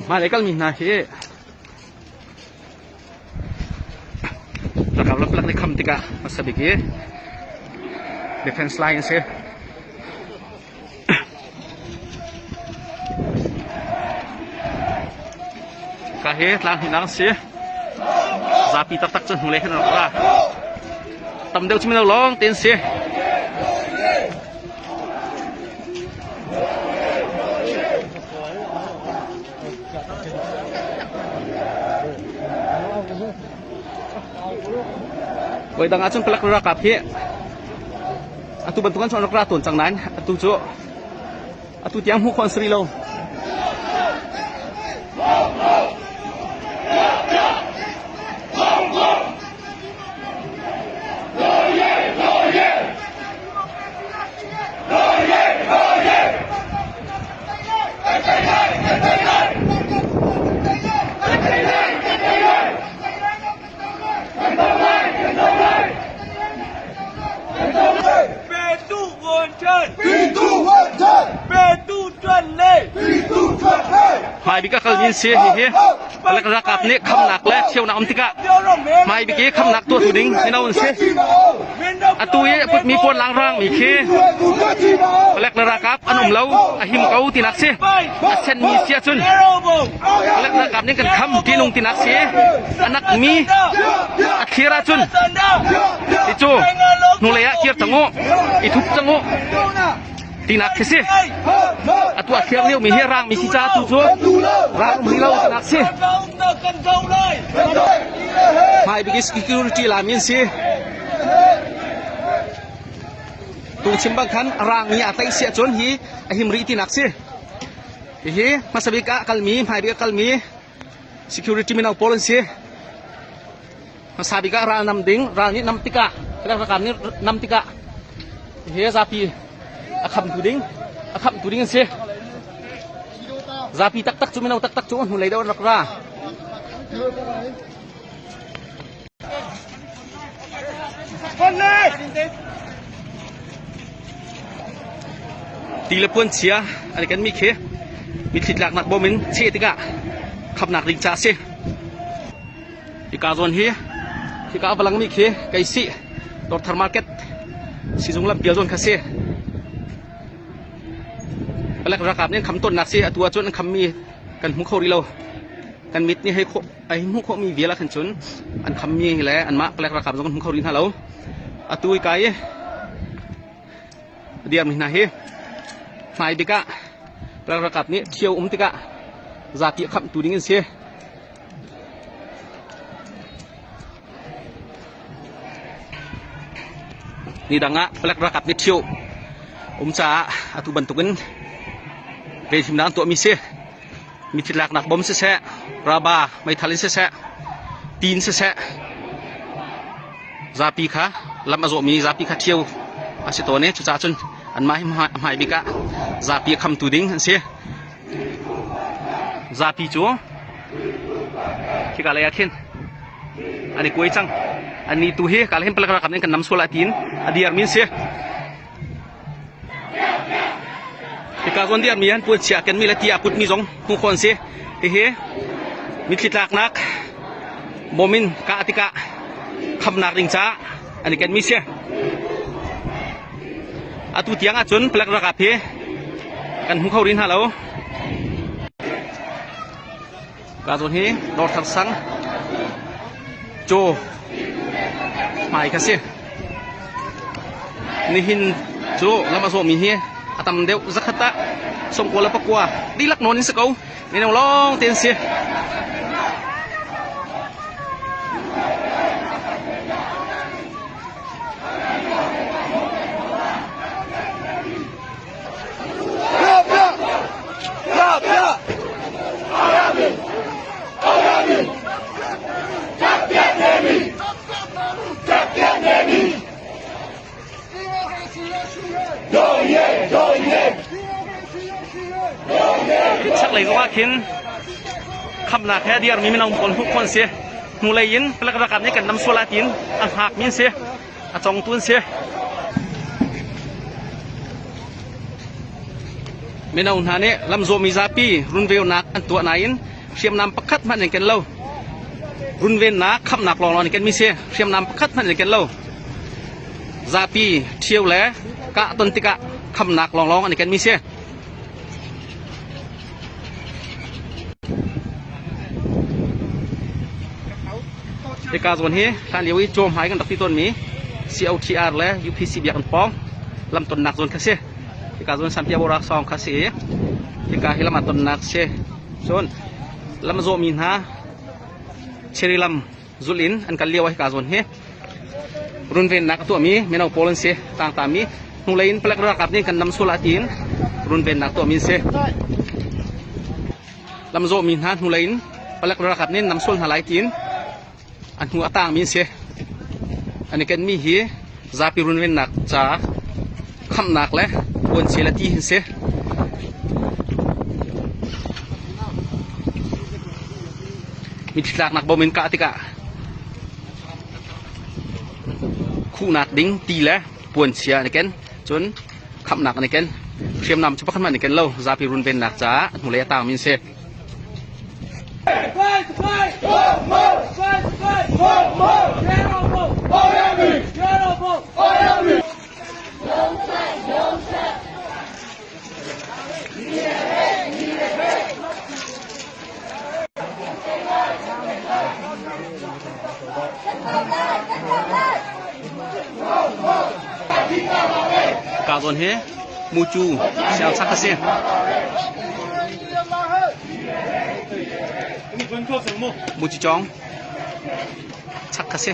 Hmailei kalmi hna hi Rakap le palek nih kham tikah hmasa bik i defense line a si. Ka hi tlang hnih a si. Zapi taktak cu hnulei khin an rak ra. Tam deuh cu mino lawng te an si. Voi dang ahcun palek ralkap hi atu bantuk an rak ra tawn cang nain atu cu atu tiang hmuh khawh an si rih lo. Hmaibik a kalmi an si hihi palek ralkap nih khamnak le cheunak um tikah hmaibik i khamnak tuahtu ding mino an si. Atu i a putmi puan langrang mi khi palek le ralkap an um lo a him ko tinak si. A senmi si ahcun palek ralkap nih kan kham ṭihnung tinak si. A nakmi a thlir ahcun ti cu hnulei ah kir cang u, i thup cang u tinak khi si. Atu a thlir liomi hi rangmi si caah tu cu ral um rih lo tinak si. Hmaibik i security lami an si. Tungchim bang khan rangmi aa tlaih si ahcun hi a him rih tinak si. Hihi hmasa bik ah kalmi, hmaibik ah kalmi security mino pawl an si. Hmasa bik ah ral nam ding, ral nih nam tikah, ralkap nih nam tikah hi zapi a khamtu ding, a khamtu ding an si. Zapi taktak cu mino taktak cu hnulei deuh an rak ra. Ti le puan chia an i kenmi khi mitthli tlaknak bawm in cheh tikah khamnak ding ca a si. Hika zawn hi hika a va langmi khi Keisih Dawrthar Market sizung lampial zawn kha si. Palek ralkap nih an kham tawnnak si atu ahcun an khammi kan hmu kho rih lo. Kan mit nih hei khawh ai hmuh khawhmi vial ah khan cun an khammi le anmah palek ralkap zong kan hmu kho rih hna lo. Atu hika i a dirmi hna hi hmai bik ah palek ralkap nih ṭhio um tikah zapi a khamhtu ding an si. Nidang ah palek ralkap nih ṭhio um caah atu bantukin venhimnak an tuahmi si. Mithi laknak bom siseh, raba meithal in siseh, ti in siseh, zapi kha lam a zawhmi zapi kha ṭhio a si tawn i cucaah cun anmah hi hmai bik ah zapi a khamtu ding an si. Zapi cu khika lei ah khin an i kuai cang. Annih tu hi ka hin palek ralkap nih an kan nam sual lai tiin a dirmi an si. Hika zawn dirmi an puanchia a kenmi le ti aa putmi zong hmuh khawh an si. Hihi mitthli tlaknak bawm in kah tikah khamnak ding caah an i kenmi si. Atu tiang ahcun palek ralkap hi kan hmu kho rih hna lo. Ka zawn hi Dawrthar sang caw hmai kha si. Nihin cu lam a zawhmi hi A tam deuh zakhat ah 99 dihlak nawn in si ko. Mino lawng te an si. Chaklei zongah khin khamnak he a dirmi mino pawl hmuh khawh an si. Hnulei in palek ralkap nih kan nam sual ah tiin a hngakmi an si. A congtu an si. Mino hna nih lamzawmi zapi runveunak an tuah nain hriamnam pakhat hmanh an ken lo. Runvennak khamnak lawnglawng an kenmi si. Hriamnam pakhat hmanh an ken lo. Zapi ṭhio le kah ton tikah khamnak lawnglawng an i kenmi si. Hika zawn hi hlanlio i cawhmai kan rak ti tawnmi COTR le UPC biakinn pawng lamtonnak zawn kha si. Hika zawn Sanpia Borak sawng kha si i hika hi lam aa tonnak si. Cun lam a zawhmi hna Cherry lam zulh in an kal lio ah hika zawn hi runvennak a tuahmi mino pawl an si. Tlangtami hnulei in palek ralkap nih kan nam sual ah tiin runvennak tuahmi an si. Lam zawhmi hna hnulei in palek ralkap nih nam sual hna lai tiin a hnu a tangmi an si. An i kenmi hi zapi runvennak ca khamhnak le vuanci le ti hin si. Mithi tlaknak bom in kah tikah khuhnak ding ti le puanchia an i ken. Cun khamhnak an i ken. Hriamnam cu pakhat hmanh an i ken lo. Zapi runvennak caah hnulei a tangmi an si. Ka zawn hi mucu siangchak a si. Muci cawng chak a si.